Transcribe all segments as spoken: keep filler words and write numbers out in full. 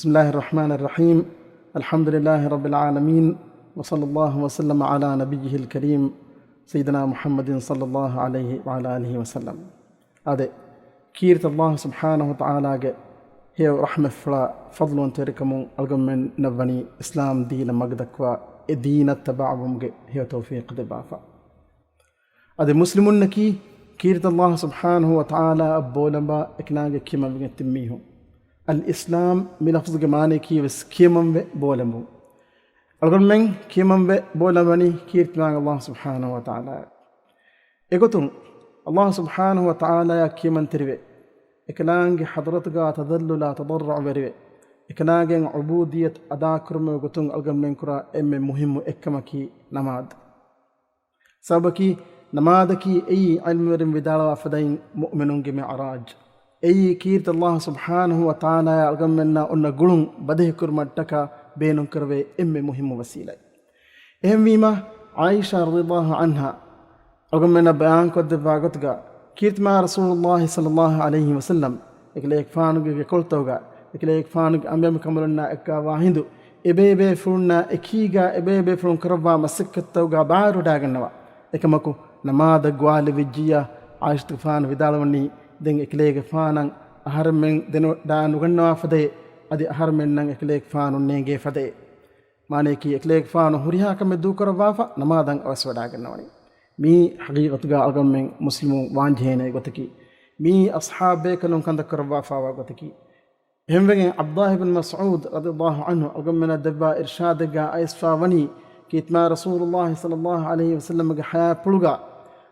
الله الرحمن الرحيم. الحمد لله رب العالمين، وصلى الله وسلم على نبيه الكريم سيدنا محمد صلى الله عليه وعلى آله وسلم. އާދެ، ކީރިތި އަލްލާހު ސުބްޙާނަހު ވަތަޢާލާގެ ހެޔޮ ރަޙްމަތްފުޅާ ފަޟްލުވަންތަވެރިކަމުން އަޅުގަނޑުމެންނަށް ވަނީ އިސްލާމް ދީނަށް މަގުދައްކަވާ، އެ ދީނަށް ތަބަޢަވުމުގެ ހެޔޮ ތައުފީޤު ދެއްވާފަ. އަދި މުސްލިމުންނަކީ ކީރިތި އަލްލާހު ސުބްޙާނަހު ވަތަޢާލާއަށް ބޯލަނބާ އެކަލާނގެ ކިޔަމަންވެގެން ތިން މީހުން. އަލް އިސްލާމް މި ލަފްޒުގެ މާނަޔަކީ ވެސް ކިޔަމަންވެ ބޯލަނބުން. އަޅުގަނޑުމެން ކިޔަމަންވެ ބޯލަނބަނީ ކީރިތި މާތް އަލްލާހު ސުބްޙާނަހު ވަތަޢާލާއަށް. އެގޮތުން އަލްލާހު ސުބްޙާނަހު ވަތަޢާލާއަށް ކިޔަމަންތެރިވެ، އެކަލާނގެ ޙަޟްރަތުގާ ތަޛައްލުލާ ތަޟައްރުޢުވެރިވެ، އެކަލާނގެ ޢުބޫދިއްޔަތު އަދާކުރުމުގެ ގޮތުން އަޅުގަނޑުމެން ކުރާ އެންމެ މުހިއްމު އެއްކަމަކީ ނަމާދު. ސަބަބަކީ، ނަމާދަކީ އެއީ ޢިލްމުވެރިން ވިދާޅުވާ ފަދައިން މުއުމިނުންގެ މިޢުރާޖު. އެއީ ކީރިތި އަލްލާހު ސުބްޙާނަހު ވަތަޢާލާއާ އަޅުގަނޑުމެންނާ އޮންނަ ގުޅުން ބަދަހިކުރުމަށްޓަކާ ބޭނުންކުރެވޭ އެންމެ މުހިއްމު ވަސީލަތް. އެހެންވީމަ، ޢާއިޝާ ރަޟިޔައްލާހު ޢަންހާ އަޅުގަނޑުމެންނަށް ބަޔާންކޮށްދެއްވާ ގޮތުގަ، ކީރިތިމާ ރަސޫލުއްލާހި ޞައްލައްލާހު ޢަލައިހި ވަސައްލަމް އެކަލޭގެފާނުގެ ގެކޮޅުތަކުގަ، އެކަލޭގެފާނުގެ އަނބިއަނބިކަނބަލުންނާ އެއްގާވާ ހިނދު، އެބޭބޭފުޅުންނާ އެކީގަ އެބޭބޭފުޅުން ކުރައްވާ މަސައްކަތްތަކުގަ ބާރުވެވަޑައިގަންނަވާ. އެކަމަކު، ނަމާދަށް ގޮވާލެވިއްޖިއްޔާ، ޢާއިޝަތުގެފާނު ވިދާޅުވަނީ، ދެން އެކަލޭގެފާނަށް އަހަރެމެން ދެނެވަޑައިނުގަންނަވާ ފަދައޭ، އަދި އަހަރެމެންނަށް އެކަލޭގެފާނު ނޭނގޭ ފަދައޭ. މާނަޔަކީ، އެކަލޭގެފާނު ހުރިހާ ކަމެއް ދޫކުރައްވާފަ، ނަމާދަށް އަވަސްވެވަޑައިގަންނަވަނީ. މީ ޙަޤީޤަތުގަ އަޅުގަނޑުމެން މުސްލިމުން ވާންޖެހޭނެ ގޮތަކީ. މީ އަޞްޙާބުބޭކަލުން ކަންތައް ކުރައްވާފައިވާ ގޮތަކީ. އެހެންވެގެން ޢަބްދުﷲ ބިން މަސްޢޫދު ރަޟިޔައްލާހު ޢަންހު އަޅުގަނޑުމެންނަށް ދެއްވާ އިރްޝާދެއްގަ އައިސްފަ ވަނީ، ކީރިތިމާ ރަސޫލުއްލާހި ޞައްލައްލާހު ޢަލައިހި ވަސައްލަމްގެ ޙަޔާތްޕުޅުގަ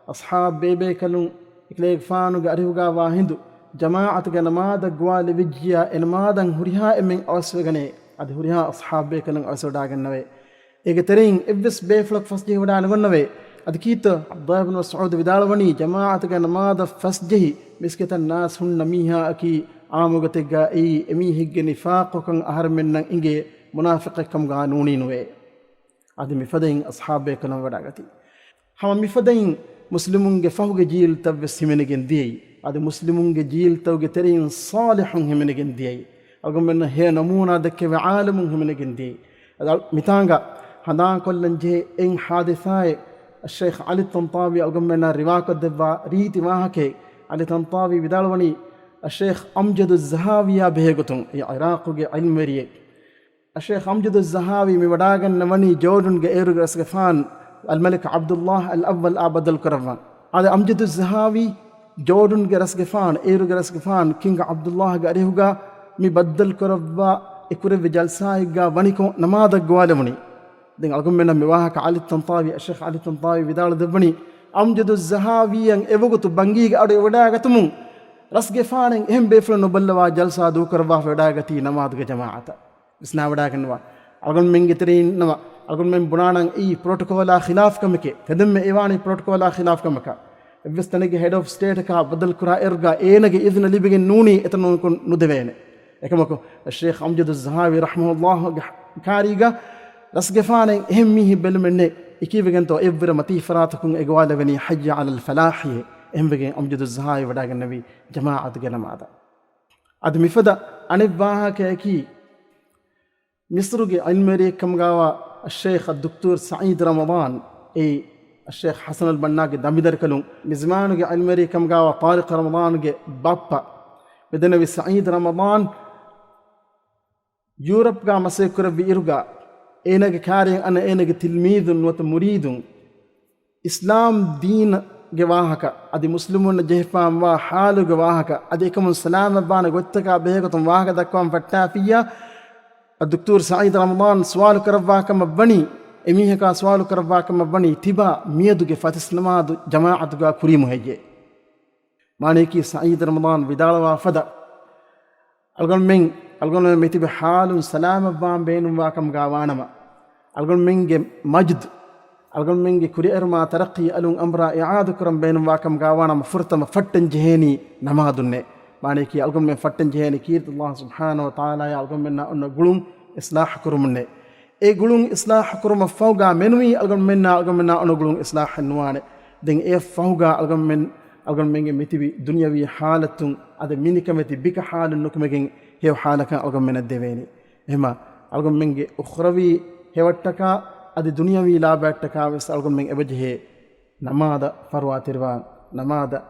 އަޞްޙާބު ބޭބޭކަލުން އެކަލޭގެފާނުގެ އަރިހުގަ ވާ ހިނދު، ޖަމާޢަތުގެ ނަމާދަށް ގޮވާލެވިއްޖިއްޔާ، އެ ނަމާދަށް ހުރިހާ އެންމެން އަވަސްވެގަނޭ، އަދި ހުރިހާ އަޞްޙާބު ބޭކަލުން އަވަސްވެވަޑައިގަންނަވޭ. އޭގެ ތެރެއިން އެއްވެސް ބޭފުޅަކު ފަސްޖެހިވަޑައިނުގަންނަވޭ. އަދި ކީއްތޯ؟ ޢަބްދުﷲ ބިން މަސްޢޫދު ވިދާޅުވަނީ، ޖަމާޢަތުގެ ނަމާދަށް ފަސްޖެހި މިސްކިތަށް ނާސް ހުންނަ މީހާއަކީ ޢާއްމުގޮތެއްގަ އެއީ އެމީހެއްގެ ނިފާޤުކަން އަހަރެމެންނަށް އިނގޭ، މުނާފިޤެއްކަމުގަ ނޫނީނުވޭ. އަދި މިފަދައިން އަޞްޙާބުބޭކަލުން ވަޑައިގަތީ. ހަމަ މިފަދައިން މުސްލިމުންގެ ފަހުގެ ޖީލްތައްވެސް ހިމެނިގެން ދިޔައީ. އަދި މުސްލިމުންގެ ޖީލްތަކުގެ ތެރެއިން ޞާލިޙުން ހިމެނިގެން ދިޔައީ. އަޅުގަނޑުމެންނަށް ހެޔޮ ނަމޫނާ ދެއްކެވޭ ޢާލިމުން ހިމެނިގެން ދިޔައީ. އަދި މިތާނގަ ހަނދާންކޮށްލަން ޖެހޭ އެއް ޙާދިސާއެއް، އައްޝައިޚް ޢަލީ ޠަންޠާވީ އަޅުގަނޑުމެންނަށް ރިވާކޮށްދެއްވާ ރީތި ވާހަކައެއް. ޢަލީ ޠަންޠާވީ ވިދާޅުވަނީ، އައްޝައިޚް އަމްޖަދުއްޒަހާވީއާ ބެހޭގޮތުން، އެ ޢިރާޤުގެ ޢިލްމުވެރިއެއް. އައްޝައިޚް އަމްޖަދުއްޒަހާވީ މި ވަޑައިގަންނަވަނީ ޖޯޑުންގެ އޭރުގެ ރަސްގެފާން އަލްމަލިކް ޢަބްދުﷲ އަލްއައްވަލްއާ ބައްދަލުކުރައްވަން. އަދި އަމްޖަދުއްޒަހާވީ ޖޯޑުންގެ ރަސްގެފާން، އޭރުގެ ރަސްގެފާން ކިންގް ޢަބްދުﷲގެ އަރިހުގަ މި ބައްދަލުކުރައްވާ އެ ކުރެއްވި ޖަލްސާއެއްގަ ވަނިކޮށް ނަމާދަށް ގޮވާލެވުނީ. ދެން އަޅުގަނޑުމެންނަށް މި ވާހަކަ ޢަލީ ޠަންޠާވީ، އައްޝައިޚް ޢަލީ ޠަންޠާވީ ވިދާޅު ދެއްވަނީ، އަމްޖަދުއްޒަހާވީއަށް އެވަގުތު ބަންގީގެ އަޑު އެވަޑައިގަތުމުން ރަސްގެފާނެއް އެހެން ބޭފުޅެއް ނުބައްލަވާ ޖަލްސާ ދޫކުރައްވާފަ ވެޑައިގަތީ ނަމާދުގެ ޖަމާޢަތަށް. ވިސްނާވަޑައިގަންނަވާ. އަޅުގަނޑުމެންގެ ތެރެއިން ނަމަ، އަޅުގަނޑުމެން ބުނާނަން އެއީ ޕްރޮޓޮކޯލާ ޚިލާފް ކަމެކޭ. ތެދެންމެ އެވާނީ ޕްރޮޓޮކޯލާ ޚިލާފް ކަމަކަށް. އެއްވެސް ތަނެއްގެ ހެޑް އޮފް ސްޓޭޓަކާ ބައްދަލުކުރާ އިރުގަ އޭނަގެ އިޒުނަ ލިބިގެން ނޫނީ އެތަނުން ނުދެވޭނެ. އެކަމަކު، ޝޭޚް އަމްޖަދުއްޒަހާވީ ރަޙްމަހުﷲގެ ކާރީގަ ރަސްގެފާނެއް އެހެން މީހެއް ބެލުމެއްނެއް. އެކީވެގެންތޯ އެއްވުރެ މަތީ ފަރާތަކުން އެގޮވާލެވެނީ ޙައްޔަ ޢަލަލް ފަލާޙިއޭ. އެހެންވެގެން އަމްޖަދުއްޒަހާވީ ވަޑައިގަންނަވީ ޖަމާޢަތުގެ ނަމާދަށް. އަދި މިފަދަ އަނެއް ވާހަކައަކީ، މިޞްރުގެ ޢިލްމުވެރިއެއްކަމުގާވާ އައްޝައިޚް ދޮކްޓޯރު ސަޢީދު ރަމަޟާން، އެއީ އައްޝައިޚް ޙަސަނުލް ބަންނާގެ ދަނބިދަރިކަލުން، މި ޒަމާނުގެ ޢިލްމުވެރިއެއްކަމުގާވާ ޠާރިޤް ރަމަޟާންގެ ބައްޕަ، މިދެންނެވި ސަޢީދު ރަމަޟާން ޔޫރަޕްގާ މަސައްކަތްކުރެއްވި އިރުގާ، އޭނާގެ ކާރިޔަށް އަންނަ އޭނާގެ ތިލްމީޒުން ނުވަތަ މުރީދުން، އިސްލާމް ދީންގެ ވާހަކަ، އަދި މުސްލިމުންނަށް ޖެހިފާންވާ ޙާލުގެ ވާހަކަ، އަދި އެކަމުން ސަލާމަތްވާނެ ގޮތްތަކާ ބެހޭގޮތުން ވާހަކަ ދައްކަވަން ފައްޓާފިއްޔާ، އައްދޮކްޓޯރު ސަޢީދު ރަމަޟާން ސުވާލު ކުރައްވާ ކަމަށް ވަނީ، އެމީހަކާ ސުވާލު ކުރައްވާ ކަމަށް ވަނީ، ތިބާ މިއަދުގެ ފަތިސް ނަމާދު ޖަމާޢަތުގާ ކުރީމު ހެއްޔޭ؟ މާނަޔަކީ ސަޢީދު ރަމަޟާން ވިދާޅުވާ ފަދަ، އަޅުގަނޑުމެން، އަޅުގަނޑުމެން މިތިބި ޙާލުން ސަލާމަތްވާން ބޭނުންވާ ކަމުގާ ވާނަމަ، އަޅުގަނޑުމެންގެ މަޖްދު، އަޅުގަނޑުމެންގެ ކުރިއެރުމާ ތަރައްޤީ އަލުން އަނބުރާ އިޢާދަކުރަން ބޭނުންވާ ކަމުގާ ވާނަމަ، ފުރަތަމަ ފައްޓަން ޖެހޭނީ ނަމާދުންނޭ. މާނަޔަކީ އަޅުގަނޑުމެން ފައްޓަން ޖެހޭނީ ކީރިތި އަލްލާހު ސުބްޙާނަހު ވަ ތަޢާލާއާ އަޅުގަނޑުމެންނާ އޮންނަ ގުޅުން އިޞްލާޙު ކުރުމުންނޭ. އެ ގުޅުން އިޞްލާޙު ކުރުމަށްފަހުގާ މެނުވީ އަޅުގަނޑުމެންނާ އަޅުގަނޑުމެންނާ އޮންނަ ގުޅުން އިޞްލާޙެއް ނުވާނެ. ދެން އެއަށްފަހުގާ އަޅުގަނޑުމެން، އަޅުގަނޑުމެންގެ މިތިބި ދުނިޔަވީ ޙާލަތުން އަދި މިނިކަމެތި ބިކަ ޙާލުން ނުކުމެގެން ހެޔޮ ޙާލަކަށް އަޅުގަނޑުމެންނަށް ދެވޭނީ. އެހެމަ އަޅުގަނޑުމެންގެ އުޚްރަވީ ހެޔޮއަށްޓަކާ އަދި ދުނިޔަވީ ލާބައަށްޓަކާ ވެސް އަޅުގަނޑުމެން އެބަޖެހޭ ނަމާދަށް ފަރުވާތެރިވާން، ނަމާދަށް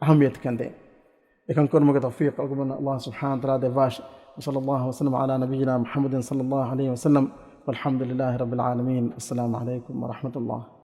އަހައްމިޔަތުކަން ދޭން. އެކަން ކުރުމުގެ ތައުފީޤު އަޅުގަނޑުމެންނަށް ﷲ ސުބްޙާނަހޫ ވަތަޢާލާ ދެއްވާށި. وصلى الله وسلم على نبينا محمد صلى الله عليه وسلم، والحمد لله رب العالمين. السلام عليكم ورحمة الله.